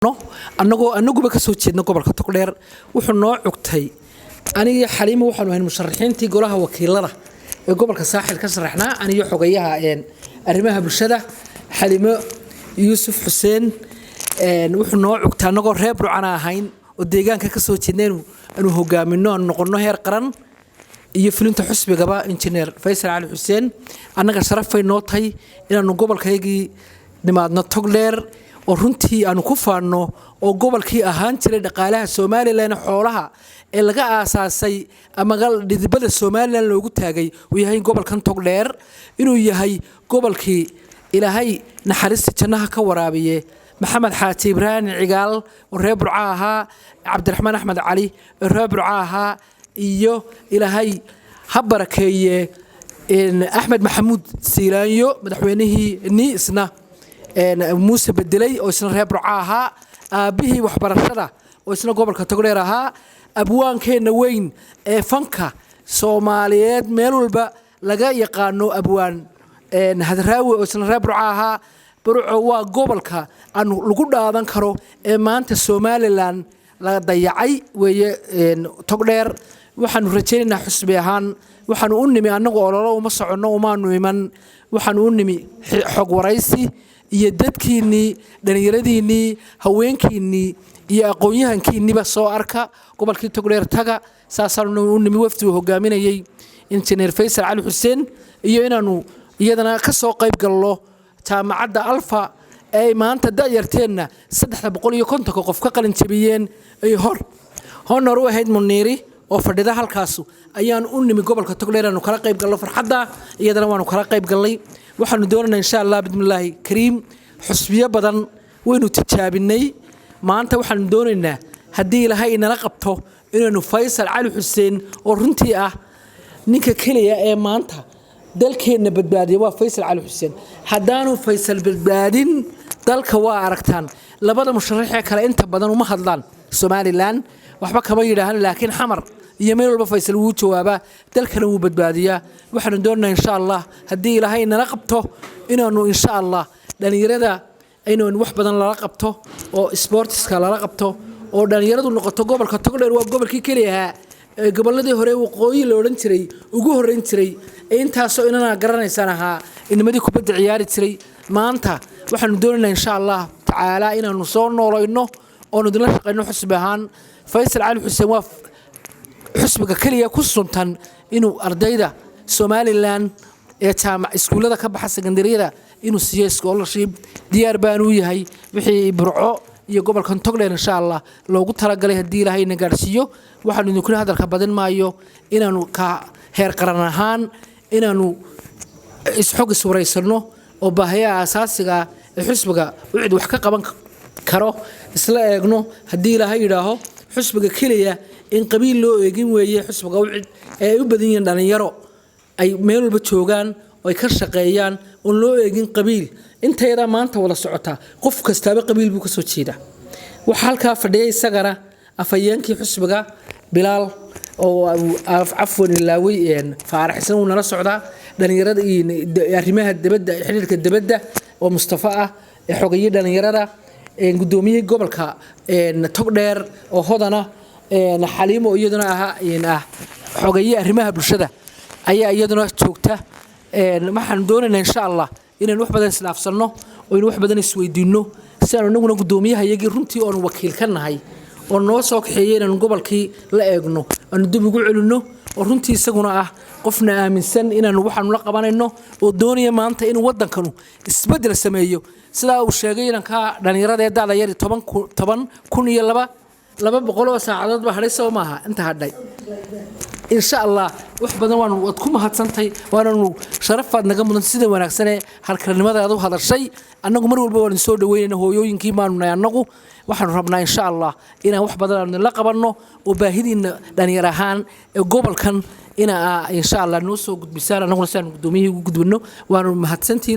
Annagoo anaguba kasoo jeedna gobolka Togdheer, wuxuu noo cugtay anigii Xaliimo. Waxaanu ahayn musharaxiintii golaha wakiilada ee gobolka Saaxil ka sharaxnaa, aniyo xogayaha arrimaha bulshada Xaliimo Yuusuf Xuseen. Wuxuu noo cugtay annagoo reer Burcana ahayn oo deegaanka kasoo jeedna aanu hogaamino, aanu noqono heer qaran iyo fulinta xusbigaba Injineer Faysal Cali Xuseen. Annaga sharafay noo tahay inaanu gobolkaygii nimaadno Togdheer, oo runtii aanu ku faanno, oo gobolkii ahaan jiray dhaqaalaha Somalilan, xoolaha ee laga aasaasay ama dhidibada Somalilan loogu taagay uu yahay gobolkan Togdheer, inuu yahay gobolkii Ilaahay naxariista jannaha ka waraabiye Maxamed Xaaji Ibraahim Cigaal oo reer Burco ahaa, Cabdiraxmaan Axmed Cali oo reer Burco ahaa, iyo Ilaahay ha barakeeye Axmed Maxamuud Siilaanyo, madaxweynihii ni isna Muuse bedelay, oo isna reer Burco ahaa, aabbihii waxbarashada oo isna gobolka Togdheer ahaa, abwaankeenna weyn ee fanka Soomaaliyeed meel walba laga yaqaano, Abwaan Hadraawi, oo isna reer Burco ahaa. Burco waa gobolka aan lagu dhaadan karo ee maanta Somalilan la dayacay weeye Togdheer. Waxaanu rajaynaynaa xusbi ahaan, waxaanu u nimi annagu ololo uma soconno, umaanu iman, waxaanu u nimi xog waraysi iyo dadkiinnii, dhallinyaradiinnii, haweenkiinnii iyo aqoon-yahankiinniba soo arka gobolkii Togdheer taga. Saasaanu u nimi wafdi uu hogaaminayey Injineer Faysal Cali Xuseen, iyo inaanu iyadana ka soo qayb gallo jaamacadda Alfa ee ay maanta da'yarteenna 350-ka qof ka qalin jabiyeen, ay hor honor u ahayd Muniiri oo fadhida halkaasu. Ayaan u nimi gobolka Togdheer aanu kala qayb gallo farxadda, iyadana waanu kala qayb gallay. Waxaanu doonaynaa, insha Allah, bismillaahi kariim, xusbiyo badan waynu tijaabinay. Maanta waxaanu doonaynaa, haddii Ilaahay inala qabto, inaynu Faysal Cali Xuseen, oo runtii ah ninka keliya ee maanta dalkeenna badbaadiya, waa Faysal Cali Xuseen. Haddaanu Faysal badbaadin dalka, waa aragtaan, labada musharaxee kale inta badan uma hadlaan, Somalilan waxba kama yidhaahan, laakiin Xamar iyo meel walba Faysal wuu jawaabaa, dalkana wuu badbaadiyaa. Waxaanu doonaynaa, insha Allah, haddii Ilaahay nala qabto, inaanu insha Allah dhallinyarada inaan wax badan lala qabto, oo sports-ka lala qabto, oo dhallinyaradu noqoto. Gobolka Togdheer waa gobolkii keliyahaa ee gobolladii hore waqooyi la odhan jiray ugu horreyn jiray ee intaasoo inanaa garanaysaan ahaa inamadii kubadda ciyaari jiray. Maanta waxaanu doonaynaa, insha Allah tacaala, inaanu soo noolayno oonu idinla shaqayno xusbi ahaan. Faysal Cali Xuseen waa xusbiga keliya ku suntan inuu ardayda Somalilan ee jaamac iskuullada ka baxa, sekondariyada, inuu siiyo scholarship. Diyaar baanuu yahay wixii Burco iyo gobolkan Togdheer insha Allah loogu talagalay, haddii Ilaahayna gaadhsiiyo. Waxaanu idinkula hadalka badin maayo, inaanu ka heer qaran ahaan inaanu isxog iswaraysanno oo baahiyaha asaasiga ee xusbiga ucid wax ka qaban karo isla eegno, haddii Ilaahay yidhaaho. Xusbiga keliya in qabiil loo eegin weeye xusbiga Ucid, ee ay u badan yihiin dhallinyaro ay meel walba joogaan oo ay ka shaqeeyaan, oon loo eegin qabiil. Intayadaa maanta wada socotaa, qof kastaaba qabiil buu ka soo jeedaa. Waxaa halkaa fadhiya isagana afhayeenkii xusbiga Bilaal oo cafwan ilaawey, Faarax, isna wuu nala socdaa. Dhallinyarada iyo arrimaha dibadda, xiriirka dibadda oo Mustafa ah, xogeeye dhallinyarada, gudoomiyihii gobolka Togdheer oo Hodana, Xaliimo, iyaduna ah xogeeye arrimaha bulshada, ayaa iyaduna joogta. Waxaanu doonaynaa, insha Allah, inaynu wax badan isdhaafsanno oo aynu wax badan isweydiinno, si aanu inaguna guddoomiyaha iyagii runtii oonu wakiil ka nahay oo noo soo kaxeeyey inaanu gobolkii la eegno, aanu dib ugu celinno, oo runtii isaguna ah qofna aaminsan inaanu waxaanu la qabanayno, oo doonaya maanta inuu waddankanu isbeddel sameeyo, sidaa uu sheegay inanka dhallinyarada ee da'da yar. 10,200 oo saacadood baa hadhay, soo maaha? Inta hadhay, insha Allah, wax badan waanu waad ku mahadsantay, waananu sharafaad naga mudan sida wanaagsanee halkalnimada aad u hadashay. Annagu mar walba waanu soo dhaweynayna, hooyooyinkii baanu nahay annagu. Waxaanu rabnaa, insha Allah, inaan wax badan aanu la qabanno oo baahidiina dhalinyar ahaan ee gobolkan ina insha Allah noo soo gudbisaan, annaguna si aanu guddoomiyihii ugu gudbino. Waanu mahadsantihiin.